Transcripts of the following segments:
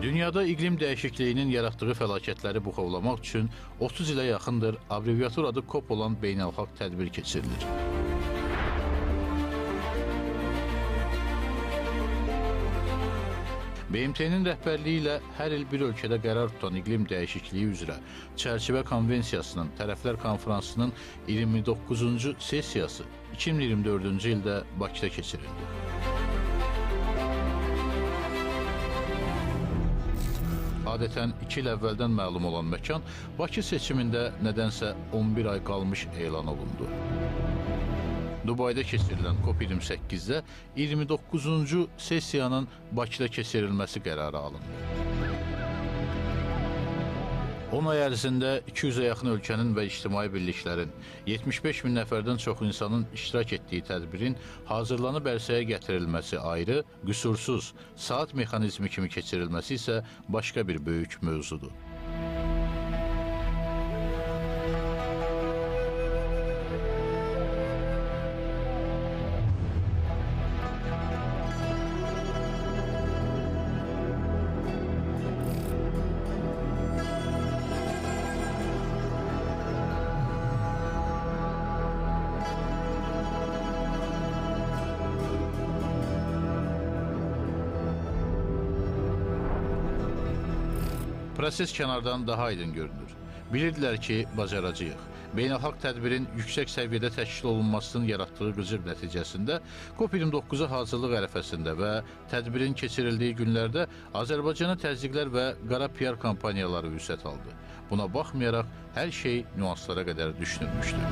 Dünyada iqlim dəyişikliyinin yaratdığı fəlakətləri buxovlamaq üçün 30 ilə yaxındır abreviatur adı COP olan beynəlxalq tədbir keçirilir. BMT-nin rəhbərliyi ilə hər il bir ölkədə qərar tutan iqlim dəyişikliyi üzrə Çərçivə Konvensiyasının Tərəflər Konfransının 29-cu sessiyası 2024-cü ildə Bakıda keçirildi. Adətən 2 il əvvəldən məlum olan məkan Bakı seçimində nədənsə 11 ay qalmış elan olundu. Dubayda keçirilən COP28-də 29-cu sessiyanın Bakıda keçirilməsi qərarı alındı. 10 ay ərzində 200-ə yaxın ölkənin və ictimai birliklərin, 75 min nəfərdən çox insanın iştirak etdiyi tədbirin hazırlanıb ərsəyə gətirilməsi ayrı, qüsursuz, saat mexanizmi kimi keçirilməsi isə başqa bir böyük mövzudur. Proses kənardan daha aydın görünür. Bilirdilər ki, bacaracağıq. Beynəlxalq tədbirin yüksək səviyyədə təşkil olunmasının yaratdığı qıcıq nəticəsində COP29-a hazırlıq ərəfəsində və tədbirin keçirildiyi günlərdə Azərbaycana təzyiqlər və qara PR kampaniyaları vüsət aldı. Buna baxmayaraq hər şey nüanslara qədər düşünülmüşdü.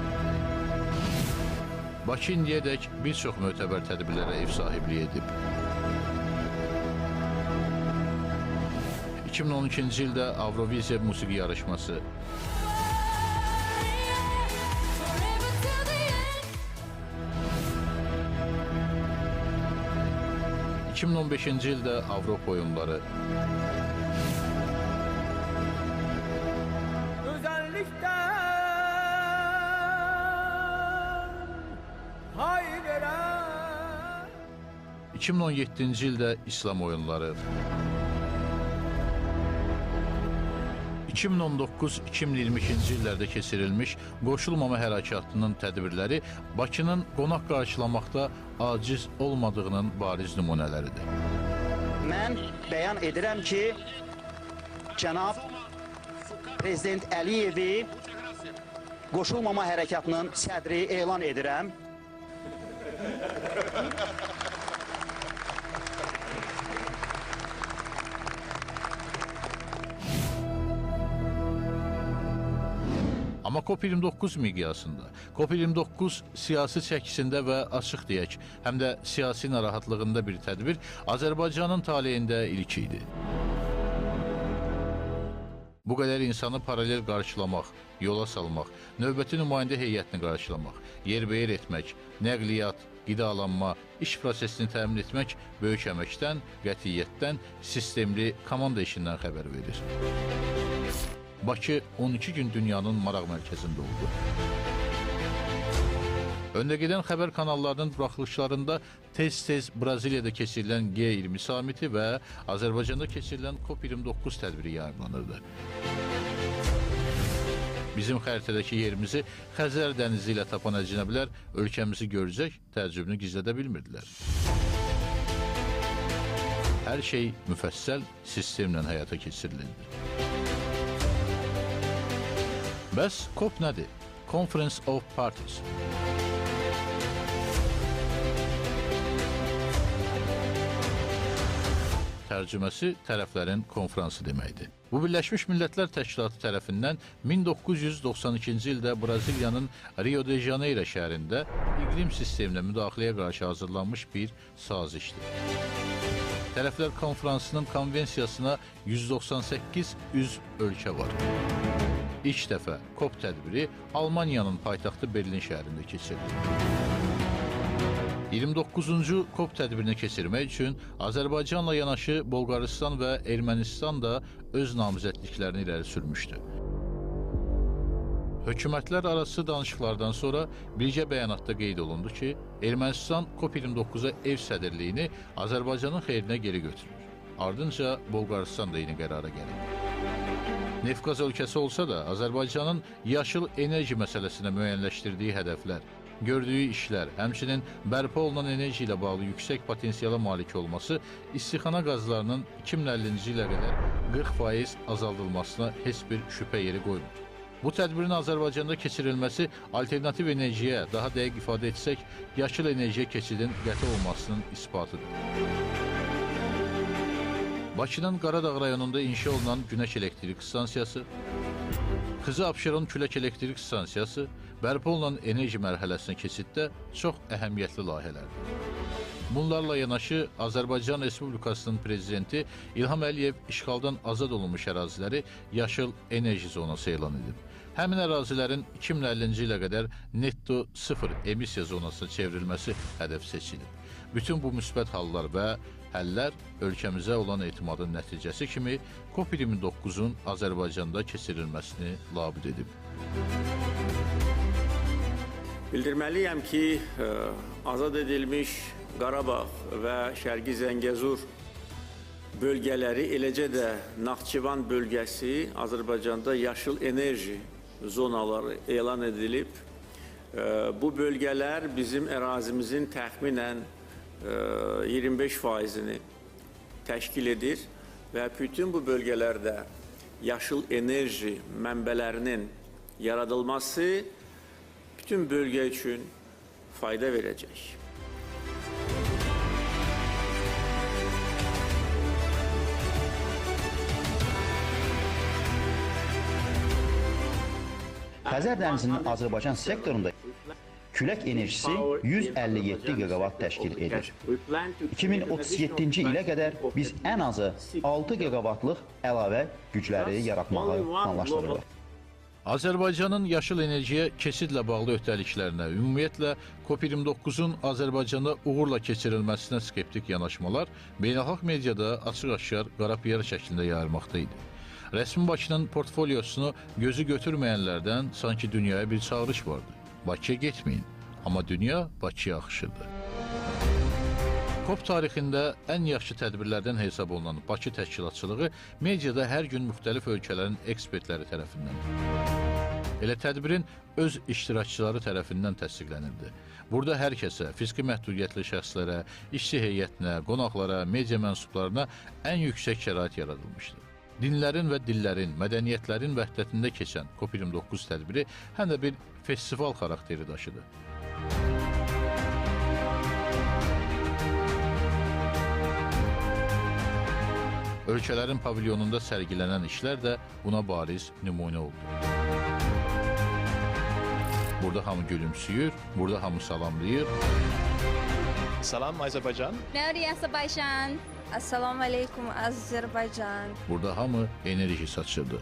Bakı indiyədək bir çox mötəbər tədbirlərə ev sahibliyi edib. 2012-ci ildə Avroviziya musiqi yarışması, 2015-ci ildə Avropa oyunları, 2017-ci ildə İslam oyunları, 2019-2022-ci illərdə keçirilmiş qoşulmama hərəkatının tədbirləri Bakının qonaq qarşılamaqda aciz olmadığının bariz nümunələridir. Mən bəyan edirəm ki, cənab Prezident Əliyevi qoşulmama hərəkatının sədri elan edirəm. Amma COP29 miqyasında, COP29 siyasi çəkisində və açıq deyək, həm də siyasi narahatlığında bir tədbir Azərbaycanın taleyində ilk idi. Bu qədər insanı paralel qarşılamaq, yola salmaq, növbəti nümayəndə heyətini qarşılamaq, yerbəyer etmək, nəqliyyat, qidalanma, iş prosesini təmin etmək böyük əməkdən, qətiyyətdən, sistemli komanda işindən xəbər verir. Bakı 12 gün dünyanın maraq mərkəzində oldu. Öndə gedən xəbər kanallarının buraxılışlarında tez-tez Braziliyada keçirilən G20 samiti və Azərbaycanda keçirilən COP29 tədbiri yayımlanırdı. Bizim xəritədəki yerimizi Xəzər dənizi ilə tapan əcnəbilər ölkəmizi görəcək, təəccübünü gizlədə bilmirdilər. Hər şey müfəssəl sistemlə həyata keçirilirdi. Bəs COP nədir? Conference of Parties. Tərcüməsi tərəflərin konfransı deməkdir. Bu Birləşmiş Millətlər Təşkilatı tərəfindən 1992-ci ildə Braziliyanın Rio de Janeiro şəhərində iqlim sisteminə müdaxiləyə qarşı hazırlanmış bir sazişdir. Tərəflər konfransının konvensiyasına 198 üzv ölkə var. İlk dəfə COP tədbiri Almaniyanın paytaxtı Berlin şəhərində keçirildi. 29-cu COP tədbirini keçirmək üçün Azərbaycanla yanaşı Bolqarıstan və Ermənistan da öz namizədliklərini irəli sürmüşdü. Hökumətlər arası danışıqlardan sonra birgə bəyanatda qeyd olundu ki, Ermənistan COP29-a ev sədrliyini Azərbaycanın xeyrinə geri götürür. Ardınca Bolqarıstan da eyni qərara gəlib. Neft-qaz ölkəsi olsa da, Azərbaycanın yaşıl enerji məsələsinə müəyyənləşdirdiyi hədəflər, gördüyü işlər, həmçinin bərpa olunan enerji ilə bağlı yüksək potensiala malik olması istixana qazlarının 2050-ci ilə qədər 40% azaldılmasına heç bir şübhə yeri qoymur. Bu tədbirin Azərbaycanda keçirilməsi alternativ enerjiyə, daha dəqiq ifadə etsək, yaşıl enerjiyə keçidin qəti olmasının isbatıdır. Bakının Qaradağ rayonunda inşa olunan Günəş elektrik stansiyası, Xızı Abşeron külək elektrik stansiyası bərpa olunan enerji mərhələsinə keçiddə çox əhəmiyyətli layihələrdir. Bunlarla yanaşı Azərbaycan Respublikasının Prezidenti İlham Əliyev işğaldan azad olunmuş əraziləri yaşıl enerji zonası elan edib. Həmin ərazilərin 2050-ci ilə qədər netto sıfır emissiya zonasına çevrilməsi hədəf seçilib. Bütün bu müsbət hallar və həllər ölkəmizə olan etimadın nəticəsi kimi COP29-un Azərbaycanda keçirilməsini labüd edib. Bildirməliyəm ki, azad edilmiş Qarabağ və Şərqi Zəngəzur bölgələri, eləcə də Naxçıvan bölgəsi Azərbaycanda yaşıl enerji zonaları elan edilib. Bu bölgələr bizim ərazimizin təxminən 25%-ni təşkil edir və bütün bu bölgələrdə yaşıl enerji mənbələrinin yaradılması bütün bölgə üçün fayda verəcək. Xəzər dənizinin Azərbaycan sektorunda külək enerjisi 157 gigavat təşkil edir. 2037-ci ilə qədər biz ən azı 6 gigavatlıq əlavə gücləri yaratmağı planlaşdırırıq. Azərbaycanın yaşıl enerjiyə keçidlə bağlı öhdəliklərinə, ümumiyyətlə COP29-un Azərbaycanda uğurla keçirilməsinə skeptik yanaşmalar beynəlxalq mediada açıq-aşkar qara PR şəklində yayılmaqda idi. Rəsmi Bakının portfolyosunu gözü götürməyənlərdən sanki dünyaya bir çağırış vardı. Bakıya getməyin, amma dünya Bakıya axışırdı. COP tarixində ən yaxşı tədbirlərdən hesab olunan Bakı təşkilatçılığı mediada hər gün müxtəlif ölkələrin ekspertləri tərəfindən, elə tədbirin öz iştirakçıları tərəfindən təsdiqlənirdi. Burada hər kəsə, fiziki məhdudiyyətli şəxslərə, işçi heyətinə, qonaqlara, media mənsublarına ən yüksək şərait yaradılmışdı. Dinlərin və dillərin, mədəniyyətlərin vəhdətində keçən COP29 tədbiri həm də bir festival xarakteri daşıdı. Ölkələrin pavilyonunda sərgilənən işlər də buna bariz nümunə oldu. Burada hamı gülümsüyür, burada hamı salamlayır. Salam Azərbaycan. Merhaba Azərbaycan. Assalamu aleykum Azərbaycan. Burada hamı enerji saçırdı.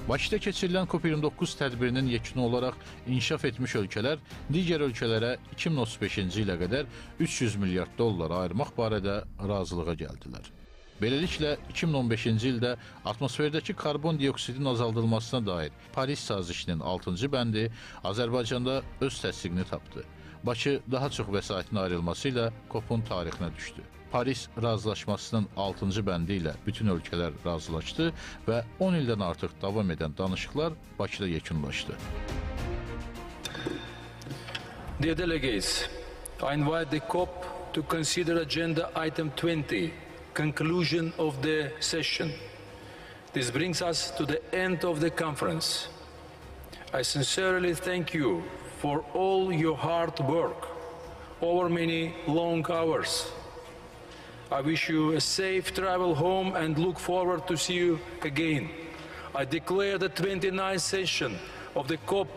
Bakıda keçirilən COP29 tədbirinin yekunu olaraq inkişaf etmiş ölkələr digər ölkələrə 2035-ci ilə qədər 300 milyard dollar ayırmaq barədə razılığa gəldilər. Beləliklə, 2015-ci ildə atmosferdəki karbon dioksidin azaldılmasına dair Paris sazişinin 6-cı bəndi Azərbaycanda öz təsdiqini tapdı. Bakı daha çox vəsaitin ayrılması ilə COP-un tarixinə düşdü. Paris razılaşmasının 6-cı bəndi ilə bütün ölkələr razılaşdı və 10 ildən artıq davam edən danışıqlar Bakıda yekunlaşdı. Dear delegates, I invite the COP to consider agenda item 20, conclusion of the session. This brings us to the end of the conference. I sincerely thank you for all your hard work over many long hours. I wish you a safe travel home and look forward to see you again. I declare the 29th session of the COP,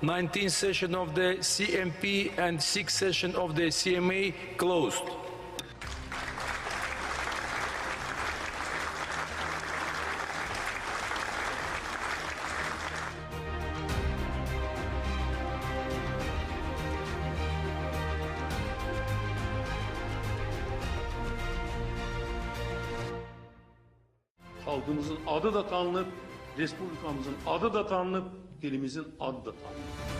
19th session of the CMP and 6th session of the CMA closed. Xalqımızın adı da tanınıb, respublikamızın adı da tanınıb, dilimizin adı da tanınıb.